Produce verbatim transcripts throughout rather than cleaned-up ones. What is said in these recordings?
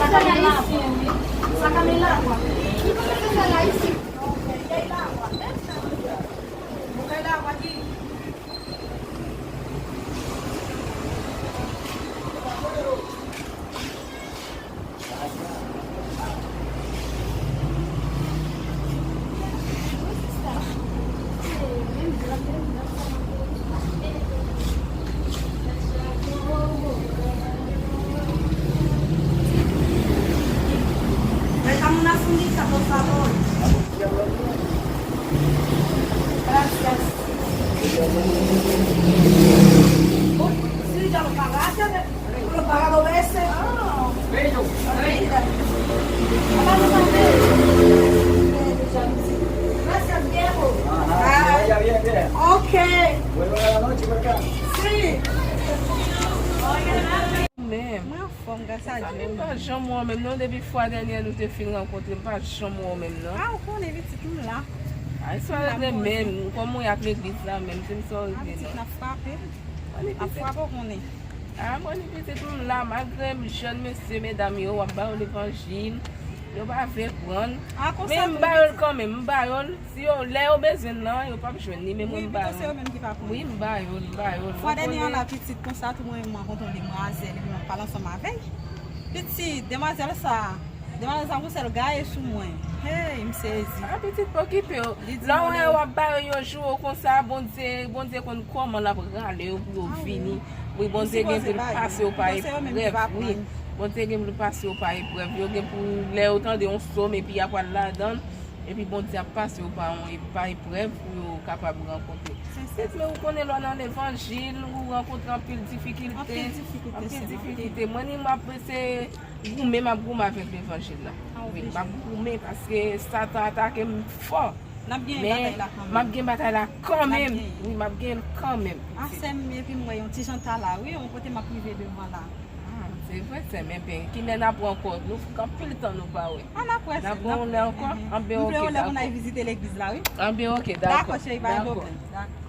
Sácame el agua. Sácame el agua. ¿Y por qué te sale ahí? Ok, y el agua. Busca el agua aquí. Préstame una fundita, por favor. Gracias. Oh, sí, ya lo pagaste, lo paga dos veces. Ah, mira. Gracias, viejo. Ajá, que vaya bien, bien. Ok. Vuelve a la noche por acá. Sí. Menm. Mwen anfòm, gras a Dye. Mezanmi, m pa janm wè w menm non, depi fwa dènyè nou te fin rankontre, m pa janm wè w menm non. A, ou konnen pitit, m la. Ay, sa w regle menm, kòman w ye ak legliz la menm, se m sa w regle non. A, pitit, n ap frape. N ap frape, w konnen. A, mwen ni pitit, m la, malgre m jèn mesye, medam yo, w ap ba yo levanjil, yo pa vle pran. Men m ba yo l kanmenm, m ba yo l. Si yo, lè yo bezwen l lan, yo p ap jwenn li, men mwen m ba yo l. Wi, m ba yo l, m ba yo l. Fwa dènye an la, pitit, konsa tou mwen menm mwen rankontre yon demwazèl, epi mwen pale ansanm avè l. Pitit, demwazèl sa, demwazèl sa, yon sèl gaye sou mwen. Hey, m sezi. A, pitit, pa okipe yo. Lè w wè w ap ba yo, yo joure w konsa, Bondye, Bondye konn kòman l ap rale yo pou yo vini. Wi, Bondye gen pou l pase yo pa eprèv, wi. Bondye gen pou l pase yo pa eprèv. Yo gen pou, lè yo tande yon sòm, epi y ap al ladan l. Epi Bondye ap pase yo pa yon, pa eprèv pou yo kapab rankontre. Pitit, men ou konnen lè w nan levanjil, ou rankontre anpil difikilte. Anpil difikilte. Mwen ni m ap se goumen, m ap goumen avèk levanjil la. Wi, m ap goumen paske Satan atake m fò. Men m ap gen batay la kanmenm. Wi, m ap gen l kanmenm. A, sè m, epi m wè yon ti jan ta la, wi, yon kote m ap rive devan la. A, se vre, sè m, enben, kilè n ap wè ankò? Nou fè anpil tan nou pa wè. A, n ap wè, sè m, n ap wè. N ap wè yon lè ankò? Enben, oke, dakò. M vle yon lè pou n al vizite legliz la, wi. Enben, oke, dakò. Dakò, cheri, pa gen pwoblèm. Dakò.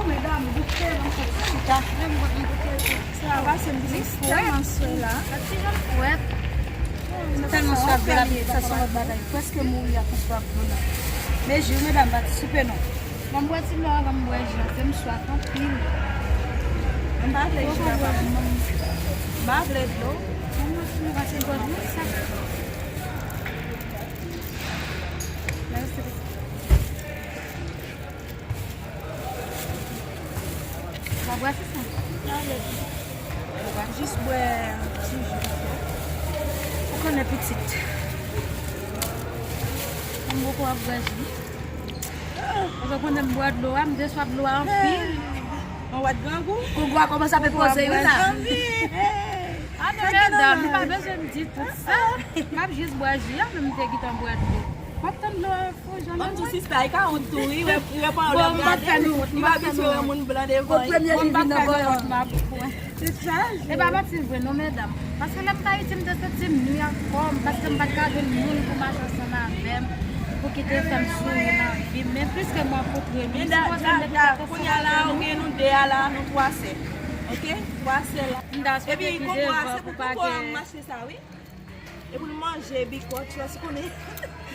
Oh, medam, goute nan fèt chita. Menm mwen, m goute tou. Sa va, se m di frè. Tèlman swè la. Tèlman swaf la, sa se yon lòt bagay. Prèske mouri ak yon swaf dlo la. Men jus, medam, pa t soupe non. Ban m bwè ti dlo avan m bwè jus la, se m swaf anpil. M pa vle jus la, pa m, m pa vle dlo. Ban m bwè ti dlo, pa se dlo sa. Mèsi. W ap bwè ti sa? Jis bwè ti ji. Ou konnen pitit. Mwen poko ap bwè ji. Ou konnen m bwè dlo a, m te swaf dlo a anpil. Mwen wè grangou. Grangou a kòmanse ap poze wi la. A non, medam, li pa bezwen m di tout sa. M ap jis bwè ji a, men m te gentan bwè dlo. M ap tann dlo a. Ban m di w sista, li ka wont tou wi, wè, wè pa w lè ap gade, li pa abitye wè moun blan devan li. Bon, premye li vin nan kò yo. E pa manti vre non, medam. Paske lè m t Ayiti, m te santi m nwi ak kò m, paske m pa t ka jwenn moun pou mache ansanm avè m, pou ki te fè m souri nan vi m. Men piske m rankontre li, m sipoze mete atann sou kote nou. Kounye a la, ou gen nou de a la, nou twa sè. Oke? Twa sè la. M ta swete ki devan pou pa gen. Epi gon bwa, se pou tout kò a m mache sa, wi. E pou l manje bikòt yo, si konnen.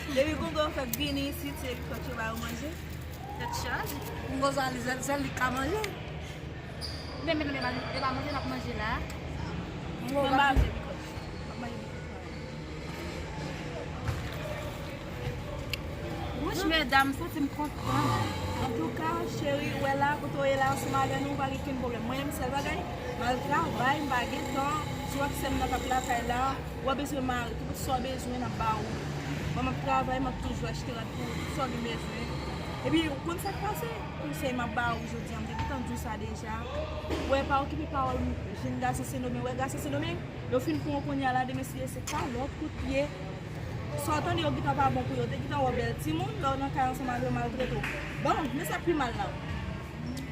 Depi gon gwo fèt vini isit, se bikòt yo ba yo manje. Tèt chaje. Gon gwo sa li sèl, sèl li ka manje. Men, men, men, e pa manje n ap manje la. Mwen pa manje bikòt. M ap manje bikòt. Wouch, medam, m santi m kontan. Antouka, cheri, ou wè la, kote w ye la, ansanm avè nou, ou pa gen kenn pwoblèm. Mwen menm, sèl bagay, m al travay, m pa gen tan, sou ak sè m nan k ap lakay la, ou pa bezwen mare, tout sa w bezwen, n ap ba ou. Mwen, m ap travay, m ap toujou achte rad pou ou, tout sa w gen bezwen. Epi, ou konn sa k pase? Konsèy m ap ba ou jodi a, m te gentan di w sa deja. Ou wè, pa okipe pawòl jèn gason Sendomeng, ou wè gason Sendomeng, yo fin pran w kounye a la, demen si Dye se kalòt, kout pye. Sa w tande yo gentan pa bon pou yo. Te gentan wè w bèl timoun, lè w nan kay ansanm avè yo maltrete w. Bon, men sa k pi mal la.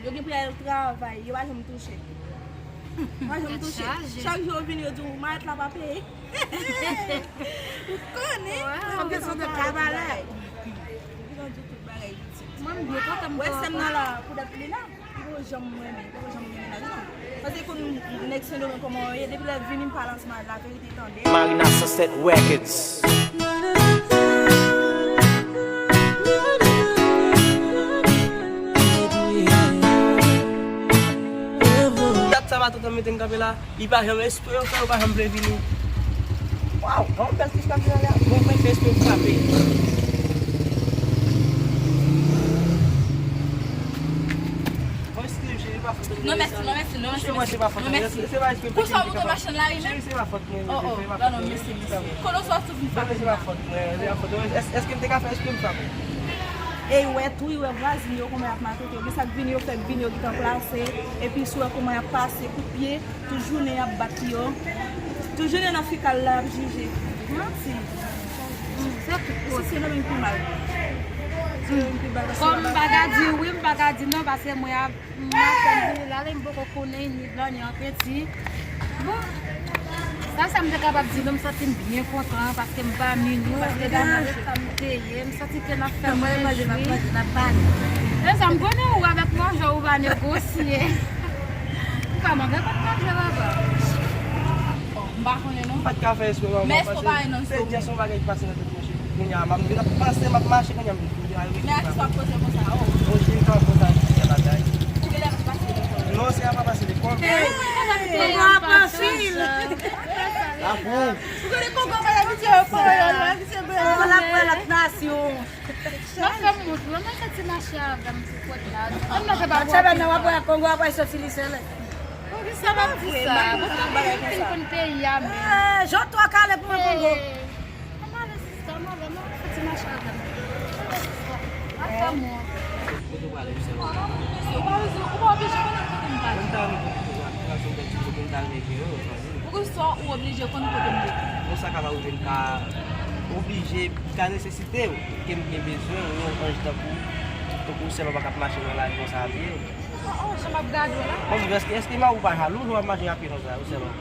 Yo gen pou y al travay, yo pa janm touche. Yo pa janm touche. Chak jou yo vini, yo di w, malèt la pa peye. Ou konnen. Fòk yo sot kabalè. Yo gentan di w tout. Bagay itil. Mwen, m byen kontan m wè sè m nan la, pou dat li la. Li poko janm renmen, li poko janm renmen laj non. Paske konn nèg Sendomeng kòman yo ye, depi lè vini m pa lanse mal, laverite tande. Marina Sunset Records. Dat sa pa toutan mete m kanpe la. Li pa janm espre yo fè, yo pa janm vle vini. Waw, yon bèl ti frape nan lè a. Mwen, mwen fè espre m frape. Mwen, si, si, li pa fòt mwen. Non, mèsi, non, mèsi, non, mèsi, mèsi. Non, mèsi. Konsa w monte machin la, wi, menm? Cheri, se pa fòt mwen. Oh, oh, non, non, mèsi, mèsi. Kono sa w sou vin frape la. Non, se pa fòt mwen, se pa fòt mwen. Èske m te ka fè espre m frape? E wè tou, wè vwazin yo kòman y ap maltrete yo. Gen sa k vini, yo fè bin yo gentan plase. Epi si w wè kòman y ap pase kout pye, tout jounen y ap bat yo. Tout jounen nan fikal la, y ap jije. Manti. Se tout kote. Se nan menm pi mal. Se nan menm pi mal. Kòm m pa ka di wi, m pa ka di non, paske mwen ap M apèn vini la, m poko konnen ni blan ni an peti. Bon, sa, sa m te kapab di nou, m santi m byen kontan, paske m pami nou, paske nan sa m te ye, m santi ke n ap fè mwen jwi. E sa m konnen ou avèk manje ou pa negosye. M pa manje kot manje papa. M pa konnen non. M pa t ka fè espre manman, paske se just yon bagay ki pase nan tèt mwen. Kounye a, m ap vin ap panse, m ap mache, kounye a, m vin kounye a, wi. Men a kisa w ap koze konsa, oh? Bon, cheri, pa konsa, cheri, bagay. Ou genlè pa pase lekòl. Non, se a pa pase lekòl. Hey, kongo ap anfil. Apre. Ou konnen kongo pa abitye yo fò yo, yo abitye blan. Kongo la pran lòt nasyon. Mwen fè m mout, mwen mwen fè ti mache avè m sou pòt la. Ann nan se pa pou. Chaba nan w ap wè kongo ap soti li sèlè. Poukisa w ap di sa? Poukisa w ap di sa? Mwen fin konn peyi a menm. Eh, jan w twò kale pou mwen kongo. Ann ale sista, ann ale, ann ale fè ti mache avè m. Ann ale sista. Ap fè m wont. Kote w prale, Gisèl? Ou pa bezwen, ou pa oblije konnen kote m prale. Mwen ta renmen konn kote w prale, paske yon bèl ti kote m ta renmen gen yo, sanble. Poukisa ou oblije konn kote m ye? Bon, sa ka pa rive m ka oblije, ka nesesite w, ke m gen bezwen w, yon anj tankou, tankou w sèlman pa ka ap mache nan lari konsa a pye. Oh, oh, jan m ap gade w la. Bon, èske, èske mari w pa jalou lè w ap mache a pye konsa, w sèlman?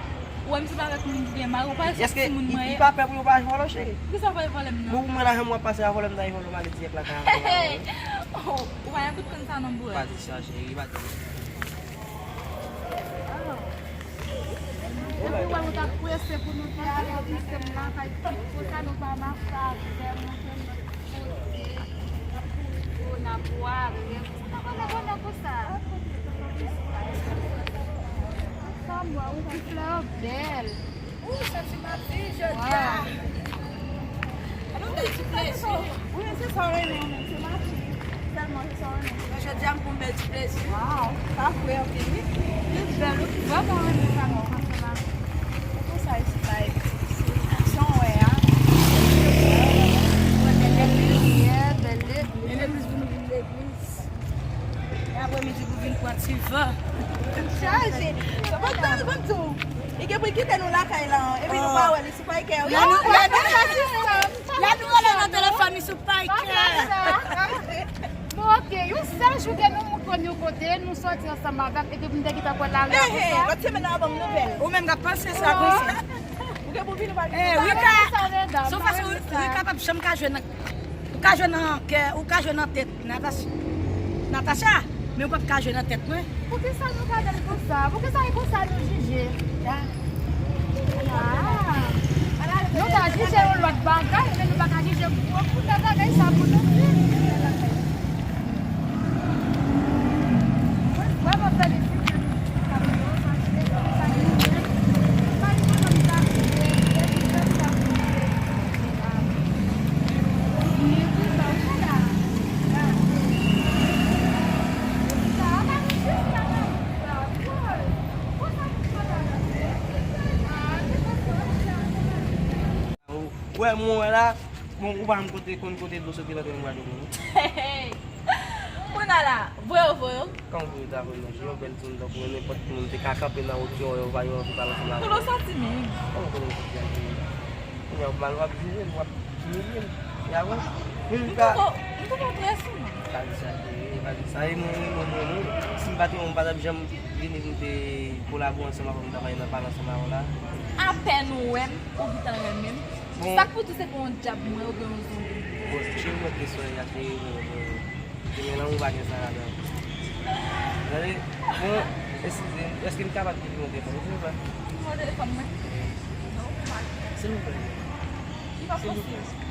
Ou wè m se pa avèk moun ki gen mari, ou pa wè se timoun mwen ye. Èske li pa pè pou yo pa vòlè w, cheri? Poukisa w pa vòlè m nan? Bon, pou mwen la, jan m wè w ap pase a vòlè m, ta vòlè w, m ale dirèk lakay avè w. Oh, ou pa gen kout konn sa non, bro. Pa di sa, cheri, pa di sa. Depi wè nou t ap prese pou nou te ale, di se m lakay tout konsa, nou pa mache avè m, nou te met kote, n ap kouri dlo, n ap bware, se pa konsa, konsa konsa. Sa m wè, ou ti flè bèl. Ou santi m ap viv jodi a. Ann nou bay ti plezi. Wi, se sa w renmen ou menm, se mache. Sèlman se sa w renmen. Jodi a m pou m bèl ti plezi. Waw, sa fre anpil wi. Li bèl, ou vrèman renmen sa nan panse la. Ou konn sa isit la, epi se sa w wè a. Bèl legliz. Bèl legliz pou nou vin legliz. E aprè midi pou vin pran ti van. Chaje. Bon, bon, bon, tou. Li gen pou l kite nou lakay la, epi nou pa wè li sou Paykè, wi. Lè nou, lè nou, lè nou rele nan telefòn, li sou Paykè. Bon, oke, yon sèl jou ke nou montre m yon kote, nou sòti ansanm avè l, epi m te gentan pran lari a konsa. Lòt semèn nan, w a ban m nouvèl. Ou menm k ap panse sa konsa. Ou gen pou vini, ou pa vini. Eh, Rika, se yon fason Rika p ap janm ka jwe nan, ou ka jwe nan kè, ou ka jwe nan tèt Natacha, Natacha, men ou p ap ka jwe nan tèt mwen. Poukisa nou gade l konsa? Poukisa e konsa nou jije? Ah. Nou ka jije yon lòt bagay, men nou pa ka jije gwo koulè bagay sa pou nou di. Mwen vrèman felisite nou pou sa nou yo, paske se sa nou ye. Pa gen moun sa nou ye, depi lè sa nou ye. Ou wè, mwen wè la, bon, ou pa menm kote, konn kote dlo soti nan tè, mwen pral jwenn ou. Kounye a la, voye yo, voye yo. Kòman pou yo ta voye m nan je yon bèl timoun tankou mwen, nenpòt moun te ka kanpe nan wout yo, yo va yo anvi pale ansanm avè m. Kote w sòti menm? Kòman kote m sòti a? Kounye a w mal w ap jije m, w ap imilye m. E apre? M poko, m poko prese non. Pa di sa, cheri, pa di sa. E mwen, mwen, mwen, mwen, si m pa te wè w, m pa t ap janm vini pou m te kolabore ansanm avè w, m travay nan pale ansanm avè w la. Apèn ou wè m, ou gentan renmen m. Bon. Sa k pou di se pa yon dyab mwen oubyen yon zonbi m ye. Bon, se yon lòt kesyon, y ap te reponn. Demen lanmou pa gen sa ladan. Tande, bon, eskize m, èske m kapab gen nimewo telefòn ou, silvouplè? Nimewo telefòn mwen? Non, ou pa gen. Silvouplè. Li pa posib.